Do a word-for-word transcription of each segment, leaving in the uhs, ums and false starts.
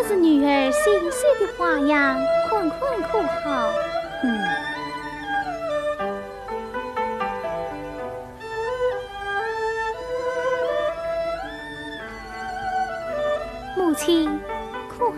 是女儿心喜的花样，看看可好？嗯。母亲，可好？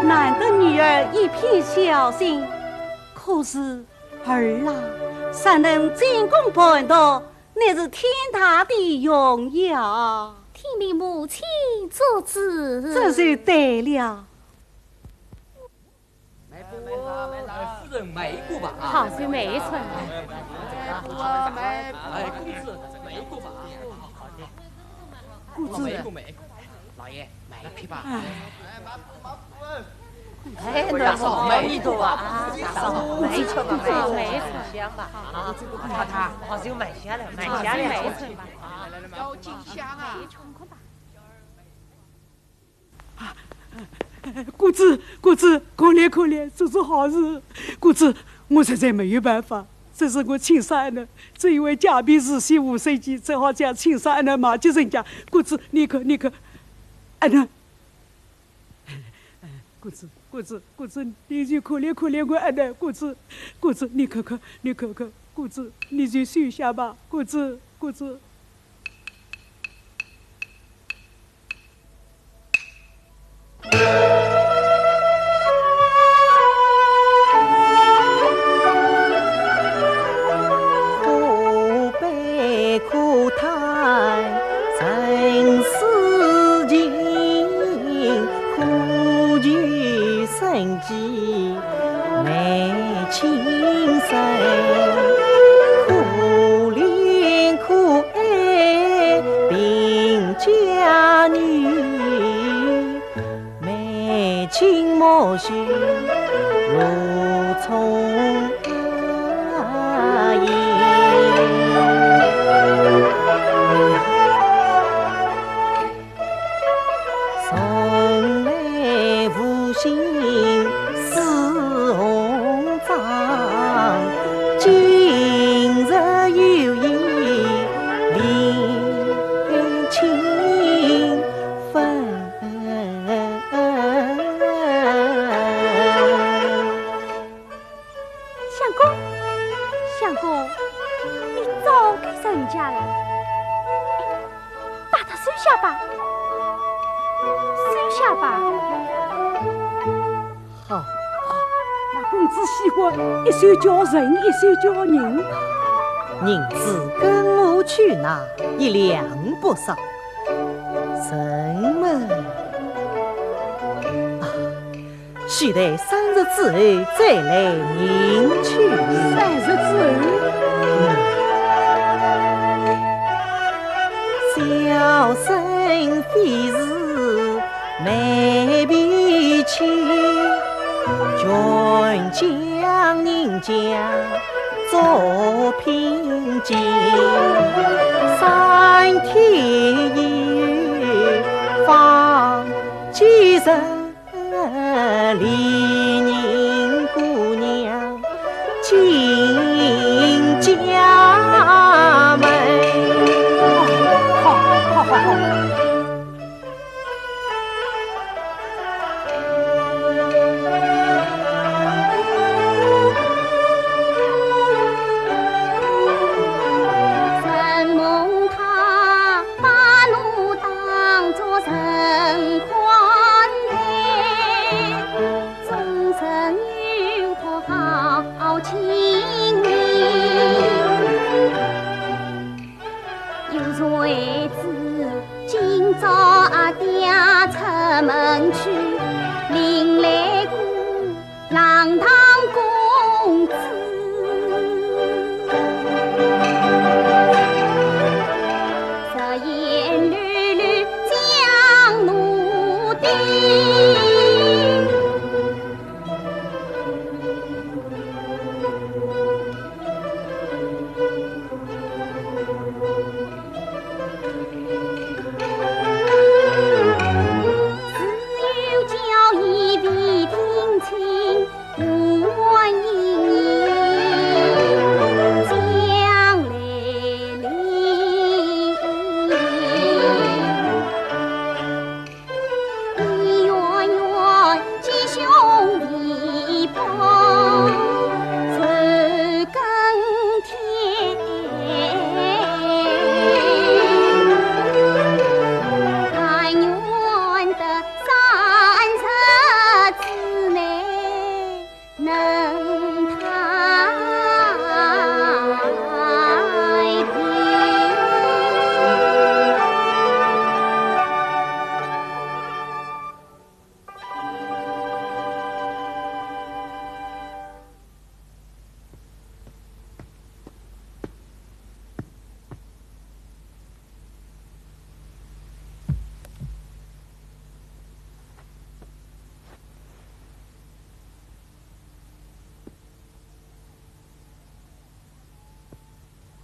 难得女儿一片孝心，可是儿啊，若能进宫伴读，乃是天大的荣耀。听命母亲做主。这就对了。 夫人，买一个吧，啊。好，就买一串。哎，公子，买一个吧，啊。公子，买一个，买一个。老爷，买一匹吧。哎，大嫂，买一个吧，啊，大嫂，买一串吧，买一串，香吧，啊，太太，好，就买下来，买下来，买一串吧，啊。要进香啊。 公子，公子，可怜可怜，做做好事。公子，我实在没有办法，这是我亲生的，只因为家贫如洗，无生计，只好将亲生的卖给人家。公子，你看，你看，啊，那，公子，公子，公子，你就可怜可怜我啊，那，公子，公子，你看看，你看看，公子，你就收下吧，公子，公子。重演。从来无心似红妆，今日有意怜清风。 相公，相公，你早该成家了，把它收下吧，收下吧。好，那公子喜欢，一手交人，一手交人。银子跟我去拿，一两不少。人嘛，啊， 须待三日之后再来领取。三日之后？小生非是卖皮鞋，全将人家作品鉴。三天以后方寄人。 李宁姑娘进家门。好，好，好，好，好。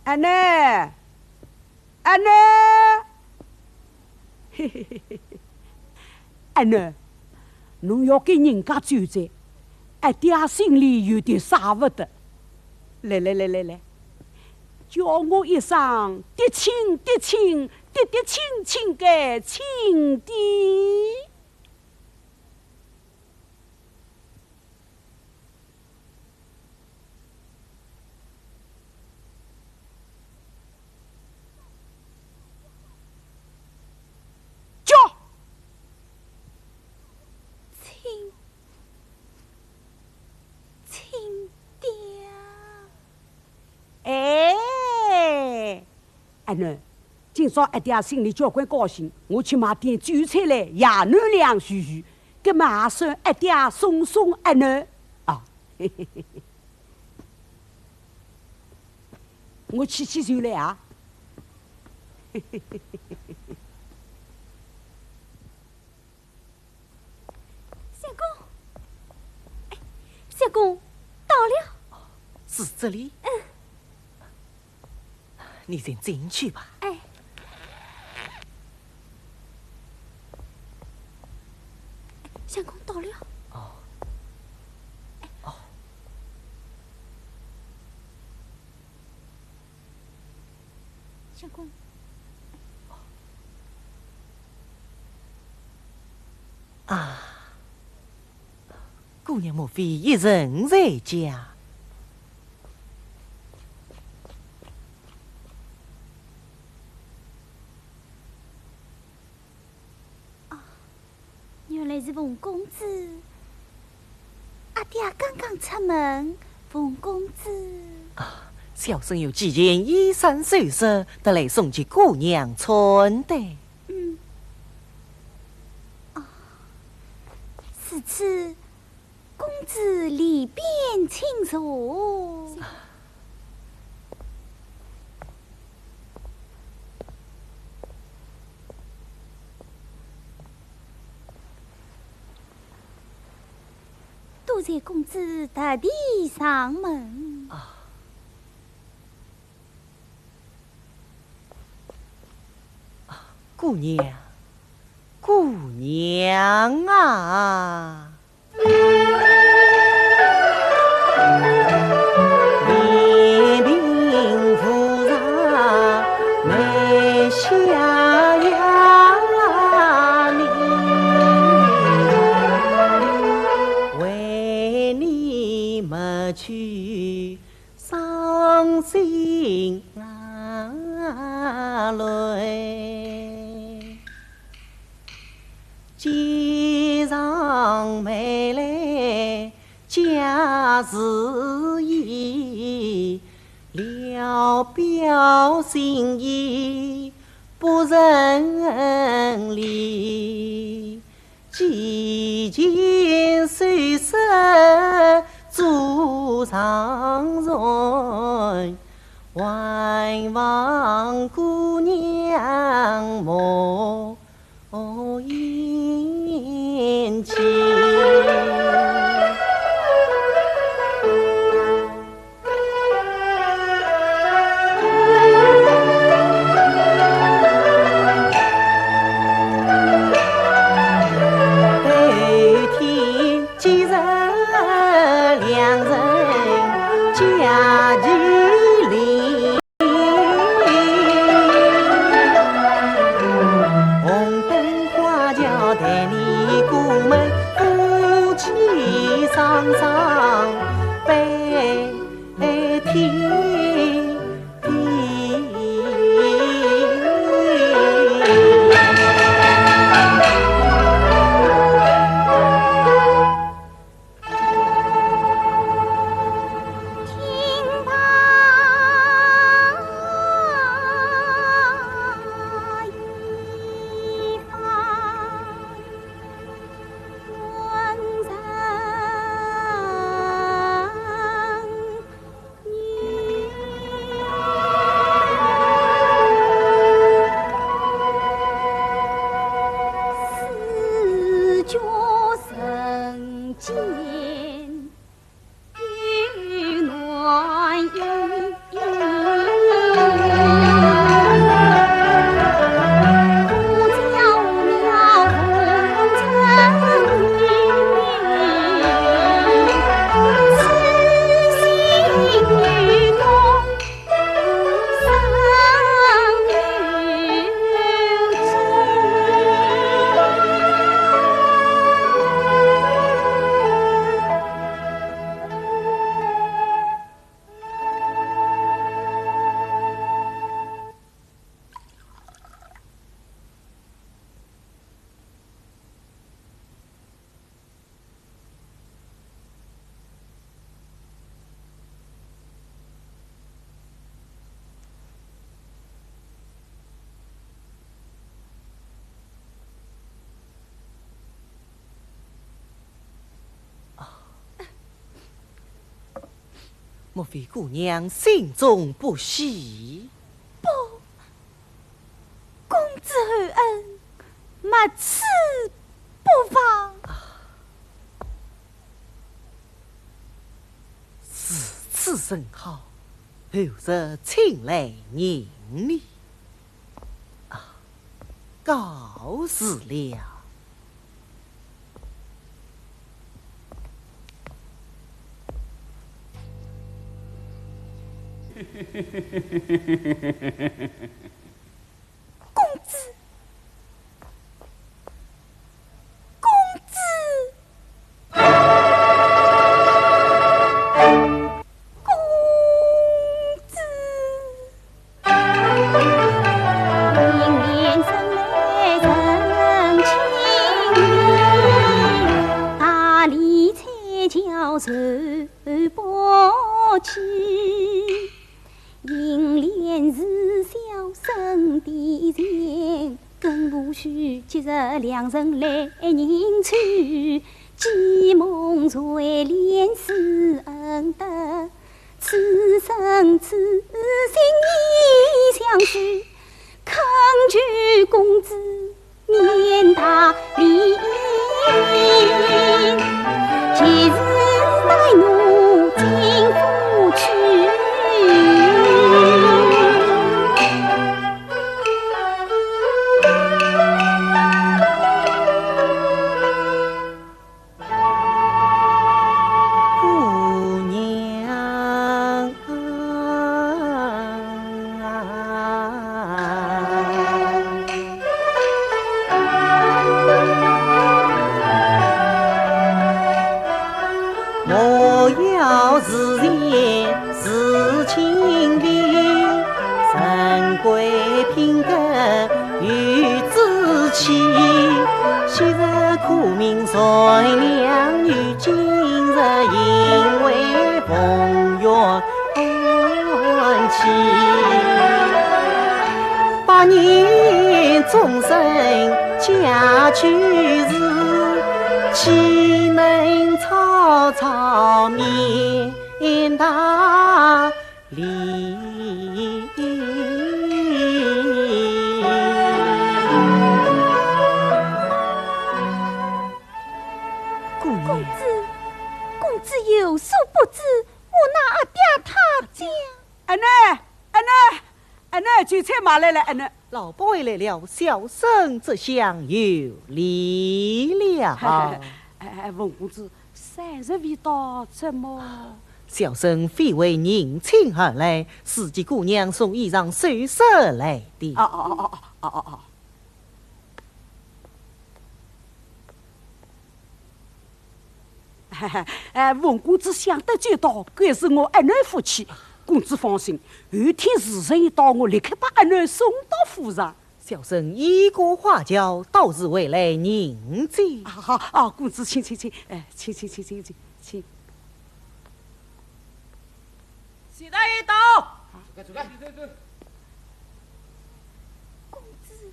阿囡，阿囡，嘿嘿嘿嘿嘿，阿囡，侬要跟人家走哉，阿爹心里有点舍不得。来来来来来，叫我一声嫡亲，嫡亲，嫡嫡亲亲个亲爹。叫！亲，亲爹。哎，阿囡，今朝阿爹心里交关高兴，我去买点酒菜来，爷囡两叙叙，搿么也算阿爹送送阿囡啊。 我去去就来啊。相公，哎，相公，到这里？嗯。你先进去吧。哎。相公到了。哦。哦。相公。啊。 姑娘莫非一人在家？啊，原来是冯公子。阿爹刚刚出门，冯公子。啊，小生有几件衣衫首饰，特来送给姑娘穿戴。 嗯。啊，如此，公子里边请坐。多谢公子特地上门。啊。 姑娘，姑娘啊！莫非姑娘心中不喜？不，公子厚恩，没此不妨。如此正好，后日请来迎你。啊，告辞了。 公子，公子，公子。公子，公子有所不知，我那阿爹他家。阿囡，阿囡，阿囡，酒菜马上来了，阿囡。老伯回来了，小生这厢有礼了。哎，哎，文公子，三日未到，怎么？小生非为迎亲而来，是给姑娘送衣裳首饰来的。哦，哦，哦，哦，哦，哦，哦。 哎，文公子想得周到，搿是我阿囡福气。公子放心，后天时辰一到，我立刻把阿囡送到府上。小生衣冠华轿，到时回来迎接。啊，好，啊，公子请，请，请，哎，请，请，请，请，请。 徐大爷到。走开，走开。公子。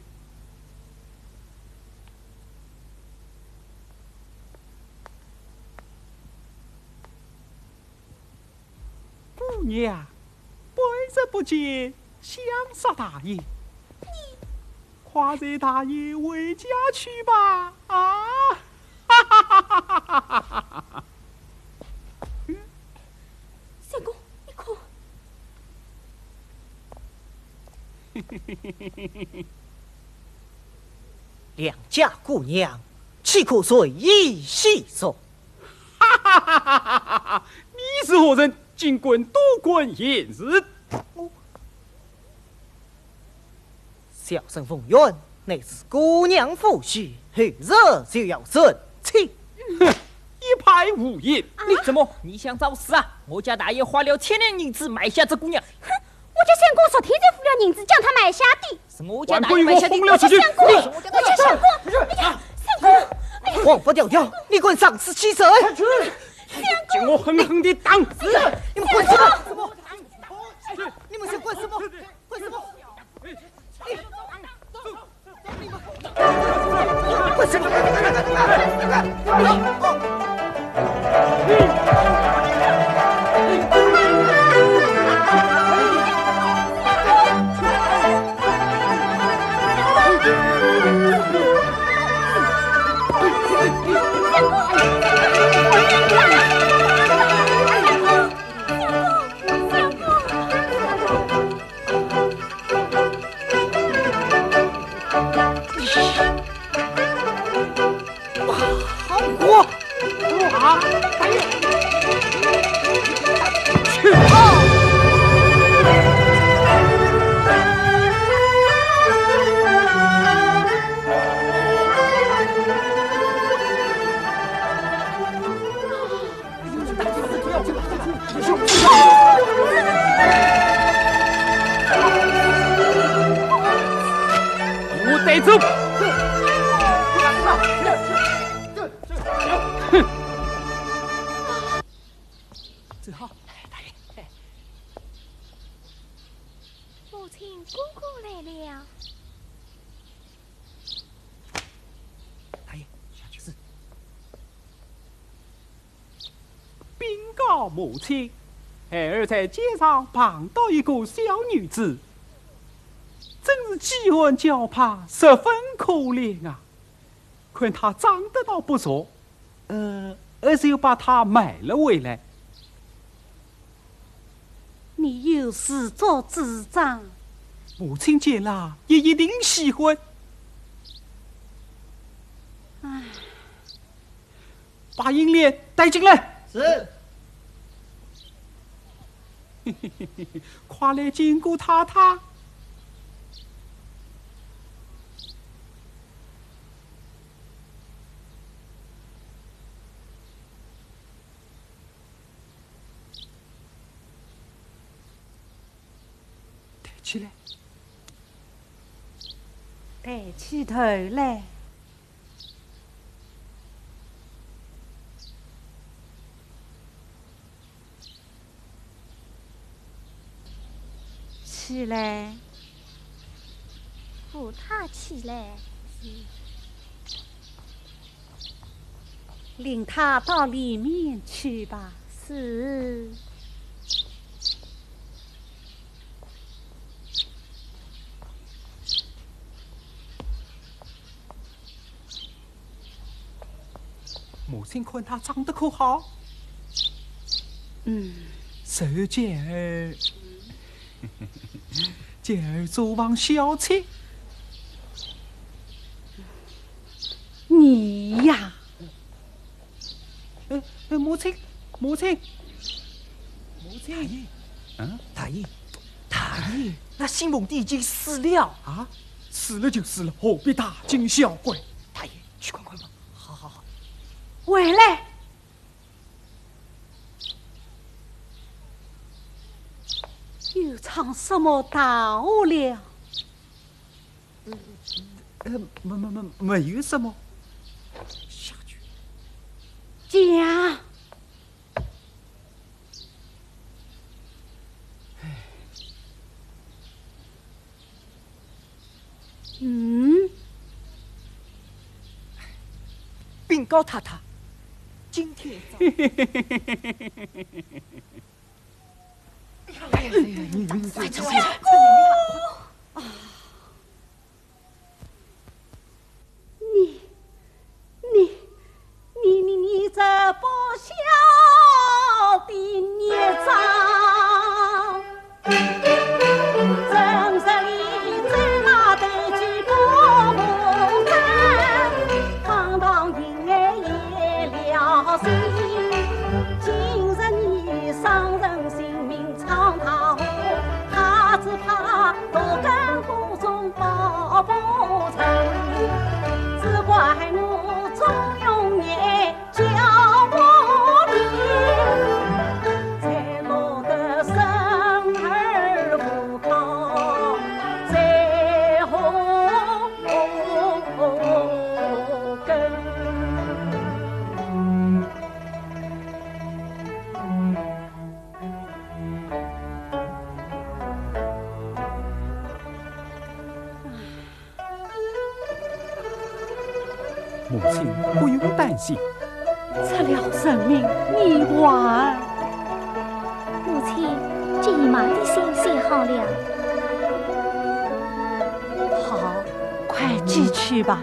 姑娘，半日不见，想煞大爷。你 快随大爷回家去吧。啊！相公，你看。良家姑娘，岂可随意戏说？哈哈哈哈哈哈！你是何人？竟敢多管闲事！ 小生凤元，乃是姑娘夫婿，后日就要成亲。哼，一派胡言！你怎么，你想找死啊？我家大爷花了千两银子买下这姑娘。哼，我家相公昨天才付了银子将她买下的。是我家大爷买下的。还不与我轰了出去！我家相公，我家相公，哎呀，相公，哎呀，王八条条，你敢上此欺人！快去！将我狠狠地打死！你们敢什么？你们想干什么？ 干什么？干什么？啊，大爷，去啊！给我带走！哼！走好。大爷，母亲，哥哥来了。大爷，下去。是。禀告母亲，孩儿在街上碰到一个小女子，真是饥寒交迫，十分可怜啊。 看她长得倒不错，呃，儿子又把她买了回来。你有自作主张。母亲见了也一定喜欢。唉。把银链带进来。是。快来见过太太。 抬起来。抬起头来。 起来。扶她起来。领她到里面去吧。是。 母亲看她长得可好？嗯。受见儿，见儿做房小妾。你呀！哎，哎，母亲，母亲，母亲。大爷，嗯？大爷，大爷，那新皇帝已经死了。啊？死了就死了，何必大惊小怪？大爷，去看看吧。 好，好，好。回来！又闯什么大祸了？呃，没，没，没，没有什么。下去。讲。 嗯？禀告太太，今天早……哎呀，哎呀，你，你，你，快走，快走！啊！ 你，你，你，你，你这不孝的孽障！正日里走马对酒不和谈，堂堂应该也了罪。今日你伤人性命闯大祸，他只怕落根不 中宝不成，只怪我纵容你教我的，才落得生而无靠，在何根？ 母亲不用担心。出了人命，你还……母亲，这已麻的心先好了。好，快寄去吧。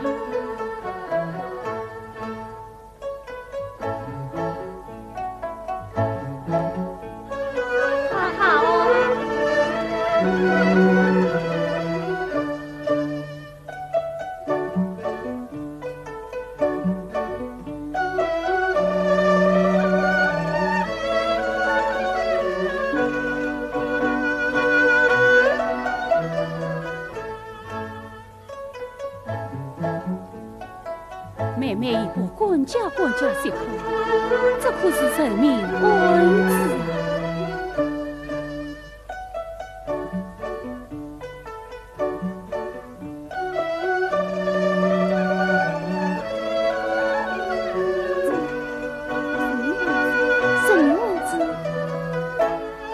妹妹一步官家官家小，这可是人命案子啊！什么案子？什么案子？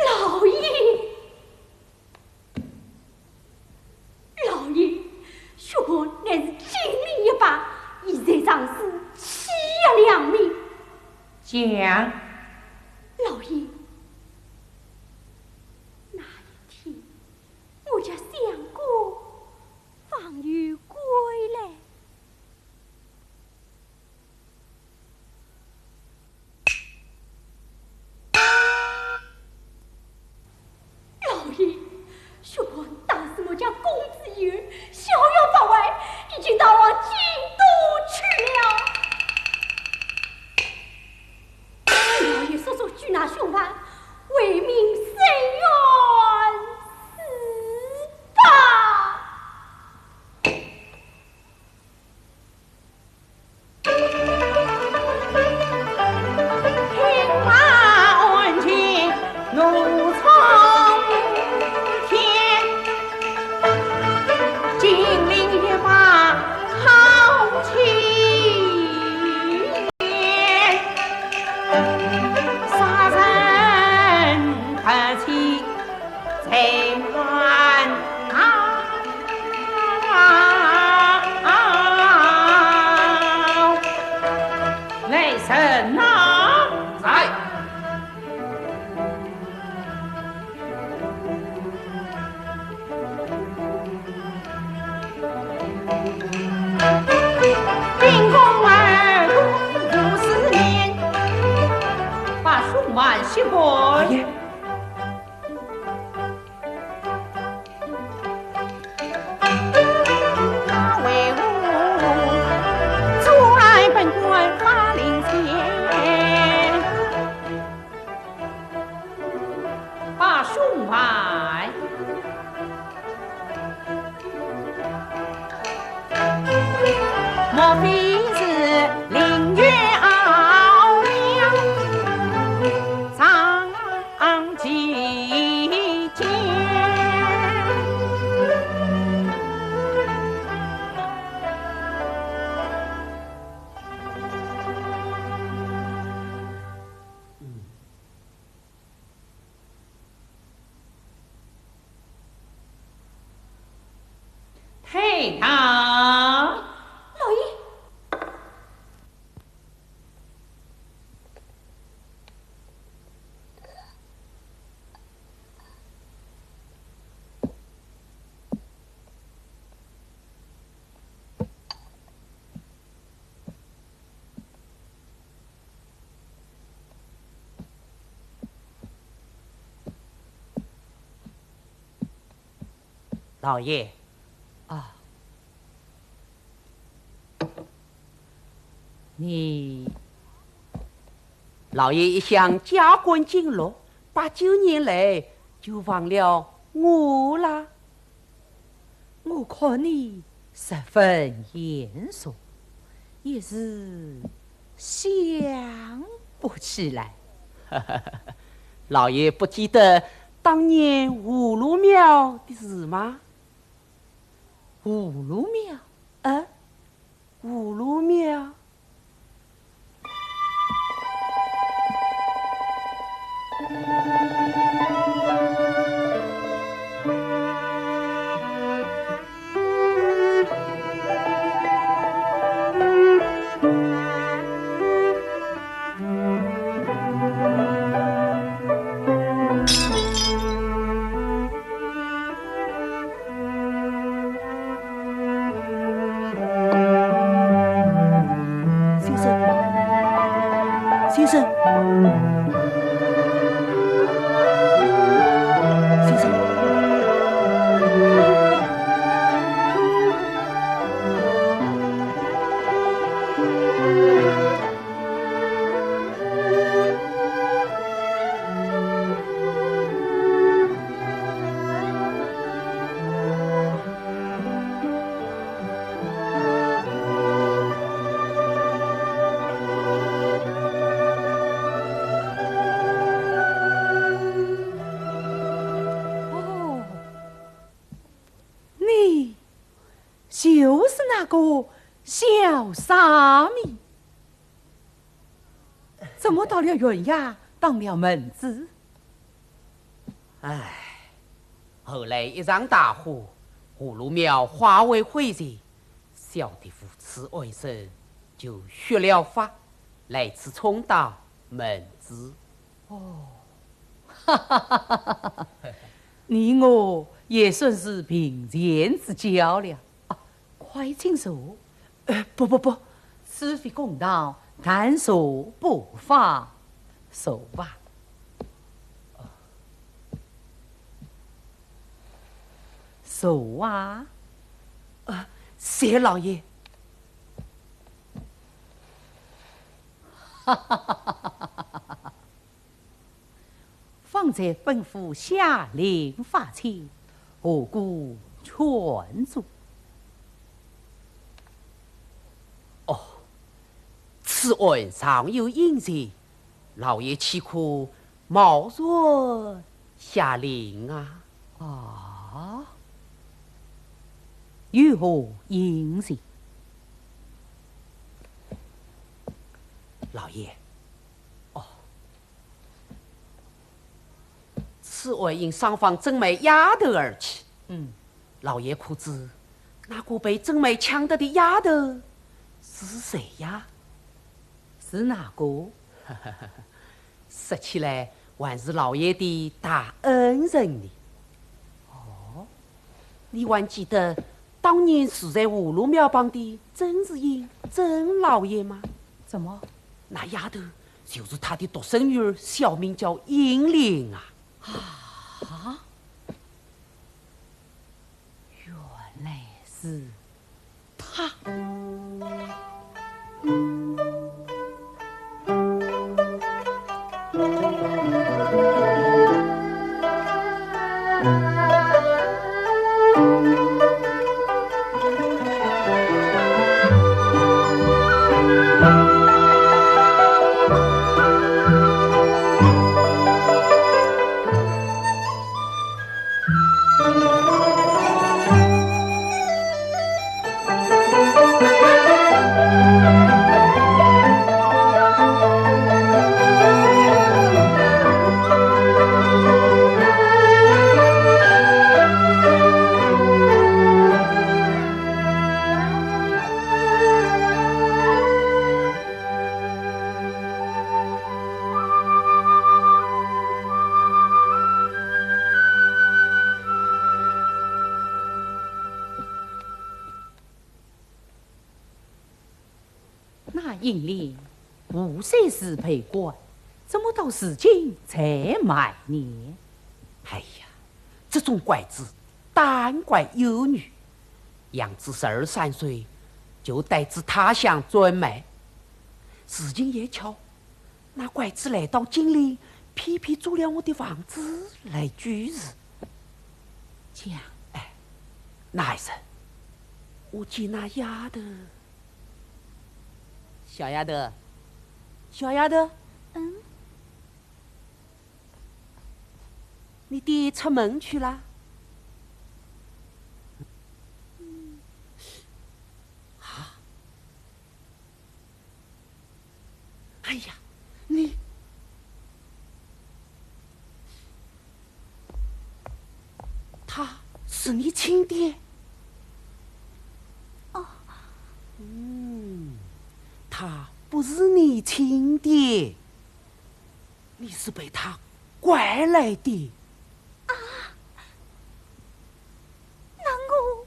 老爷，老爷，薛蟠乃是精明一把，现在尚是气绝两面。讲。老爷，那一天，我家相公方有归来。 老爷，薛蟠打死我家公子以后，逍遥法外，已经逃往京都去了。老爷速速拘拿凶犯，为民伸冤是吧？来人呐！在。秉公二供，无私念。把凶犯释放。哎，他。老爷。老爷。啊。你。老爷一向加官进禄，八九年来就忘了我啦。我看你十分眼熟，一时想不起来。老爷不记得当年葫芦庙的事吗？葫芦庙？呃，葫芦庙。先生，先生，先生。哦，你就是那个小沙弥。 怎么到了县衙当了门子？唉，后来一场大火，葫芦庙化为灰烬，晓得父子二人就学了法，来此充当门子。哦，哈哈哈哈哈！你我也算是并肩之交了。啊，快请坐。 呃，不不不，此非公堂，但坐不妨。坐吧。坐啊。啊，谢老爷。 方才吩咐下令发签，何故劝阻？哦，此案尚有隐情，老爷岂可贸然下令啊？啊？有何隐情？老爷，哦， 此案因商房珍妹丫头而起。嗯。老爷可知，那个被珍妹抢得的丫头是谁呀？是哪个？说起来，还是老爷的大恩人呢。哦，你还记得当年住在葫芦庙旁的曾士英曾老爷吗？怎么？那丫头就是他的独生女儿，小名叫英莲啊。 啊，原来是他。英莲五岁时被拐，怎么到如今才卖呢？哎呀，这种拐子，单拐幼女，养至十二三岁，就带至他乡专卖。如今也巧，那拐子来到金陵，偏偏租了我的房子来居住。这样，哎，那还是我见那丫头。小丫头，小丫头，嗯？你爹出门去了？啊？ 哎呀，你，他是你亲爹？哦。嗯，他不是你亲爹，你是被他拐来的。啊，那我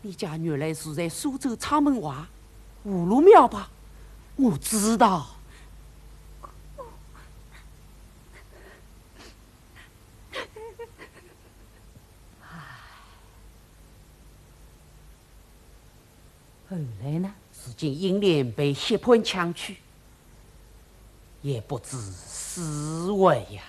你家原来住在苏州阊门外五路庙吧？我知道。唉，后来呢？如今英莲被薛蟠抢去， 也不知死活呀。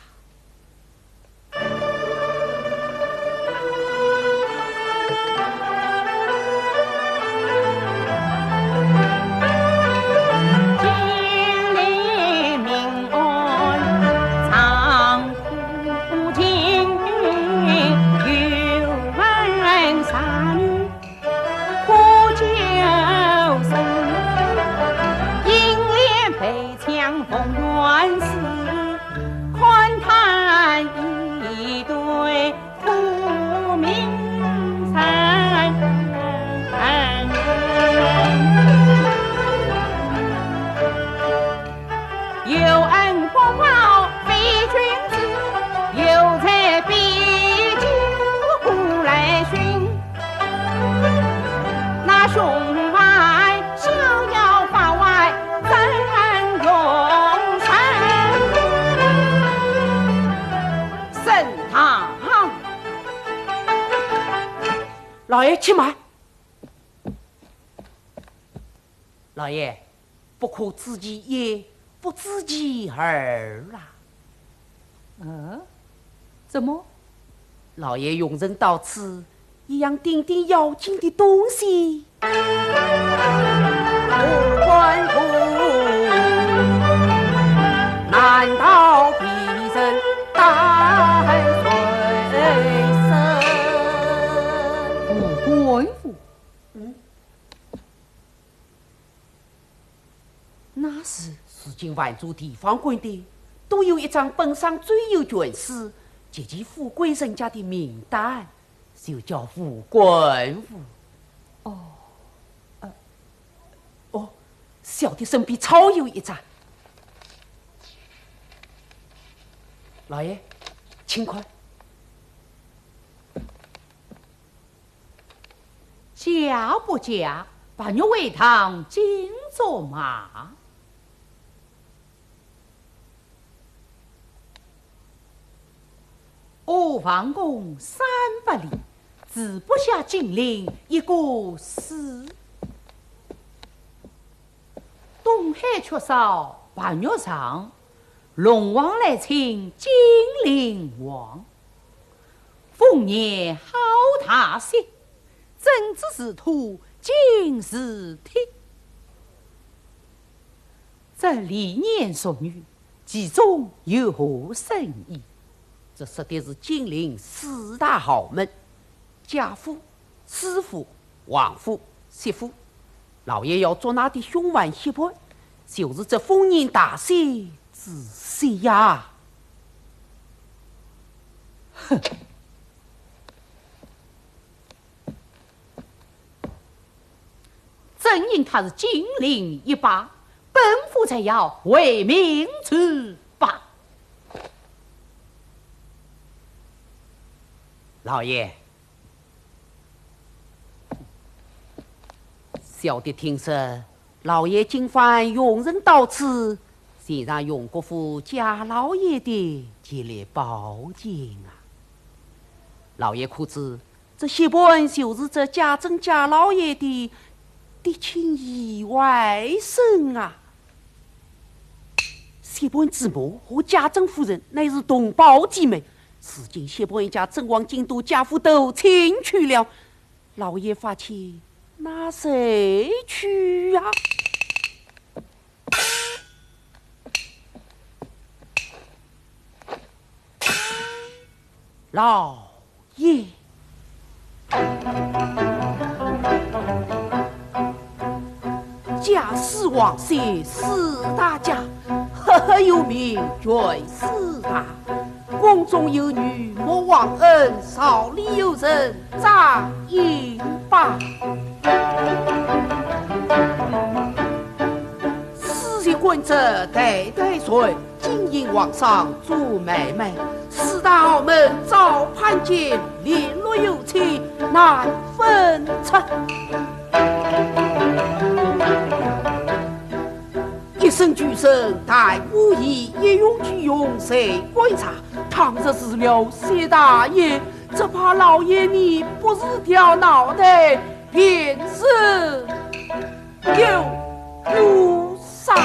老爷，且慢。老爷，不可知其一，不知其二啦。嗯？怎么？老爷用人到此， 一样顶顶要紧的东西。武官符？嗯。 那是？如今万州地方官的，都有一张本省最有权势，及其富贵人家的名单，就叫武官符。哦，呃，哦，小的身边早有一张。老爷，请看。 假不假，白玉为堂金鬃马。阿房宫三百里，住不下金陵一个字。东海缺少白玉床，龙王来请金陵王。 凤年好大喜，真知是土，金是铁。这连年俗语，其中有何深意？这说的是金陵四大豪门，贾府、 知府、王府、薛府，老爷要捉拿的凶犯薛蟠，就是这丰年大喜之喜呀。哼！正因他是金陵一霸，本府才要为民除霸。老爷， 小的听说，老爷今番用人到此，想让荣国府贾老爷的前来保荐啊。老爷可知，这薛蟠就是这贾珍贾老爷的嫡亲姨外甥啊。薛蟠之母和贾珍夫人乃是同胞姐妹，如今薛蟠一家正往京都贾府投亲去了。 老爷发气，那谁去呀？老爷。贾氏王孙四大家，赫赫有名，传四大。 宫中有女莫忘恩，朝里有人张英霸。世袭官职代代传，经营皇商做买卖，四大豪门早攀进，零落有妻难分拆。 一生居身淡无疑，一用居用谁观察。倘若是了薛大爷，只怕老爷你不是掉脑袋，便是有误伤。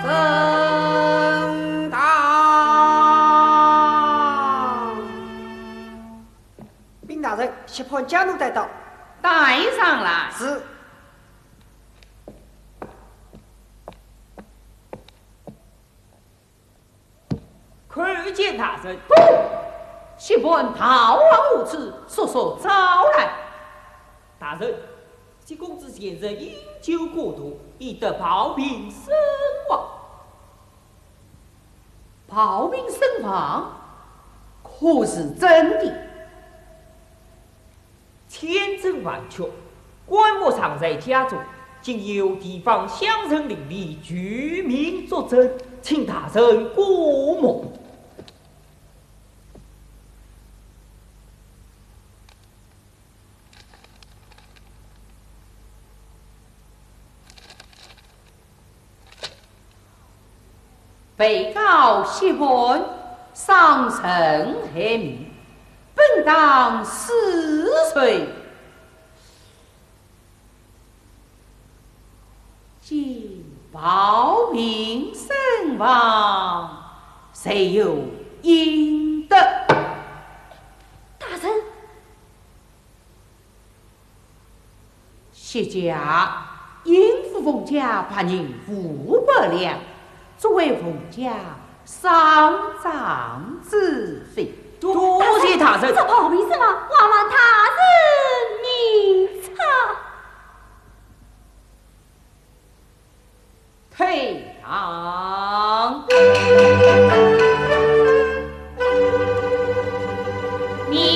升堂。禀大人，薛蟠家奴带到。带上来。是。 参见大人。不，薛蟠逃往何处？速速招来。大人，薛公子前日饮酒过度，已得暴病身亡。暴病身亡？可是真的？ 千真万确，棺木尚在家中，今有地方乡人灵力，居民作证，请大人过目。 被告薛蟠，生辰海明，本当死罪，今暴病身亡，罪有应得。大人， 薛家应付冯家白银五百两，作为冯家丧葬之费。多谢大人。这暴病身亡，还望大人明察。退堂。 明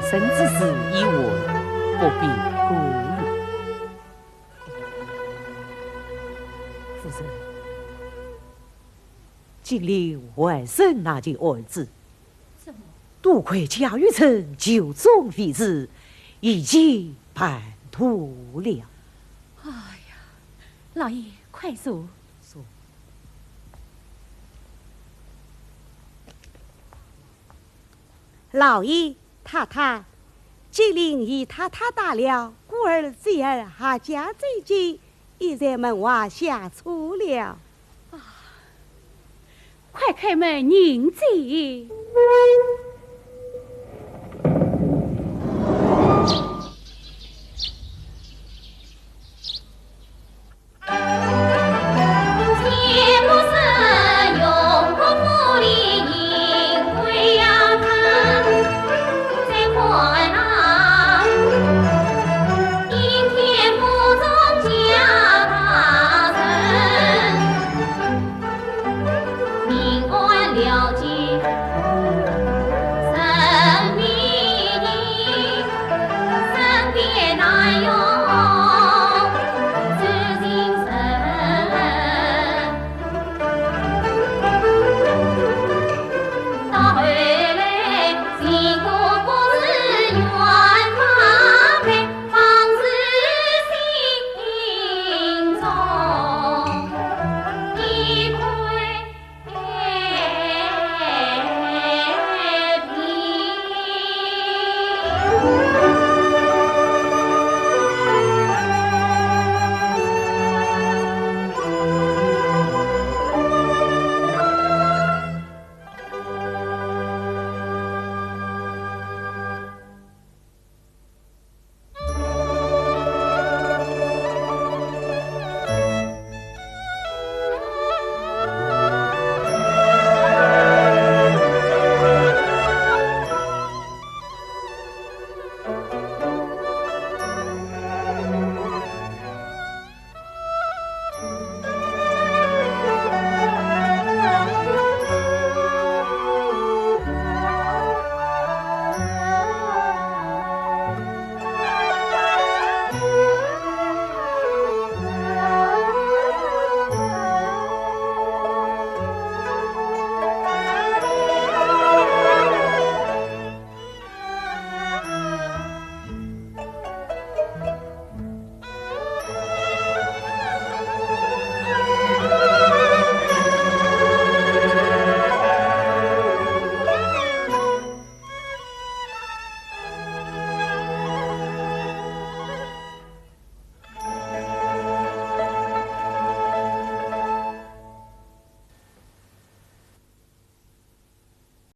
臣之事已完，不必顾虑。夫人，金陵还剩那件案子，怎么？多亏贾雨村求衷为旨，已经办妥了。哎呀，老爷，快坐。坐。 老爷、太太，金陵已太太到了，故而侄儿阖家追究，已在门外下车了。啊，快开门迎接。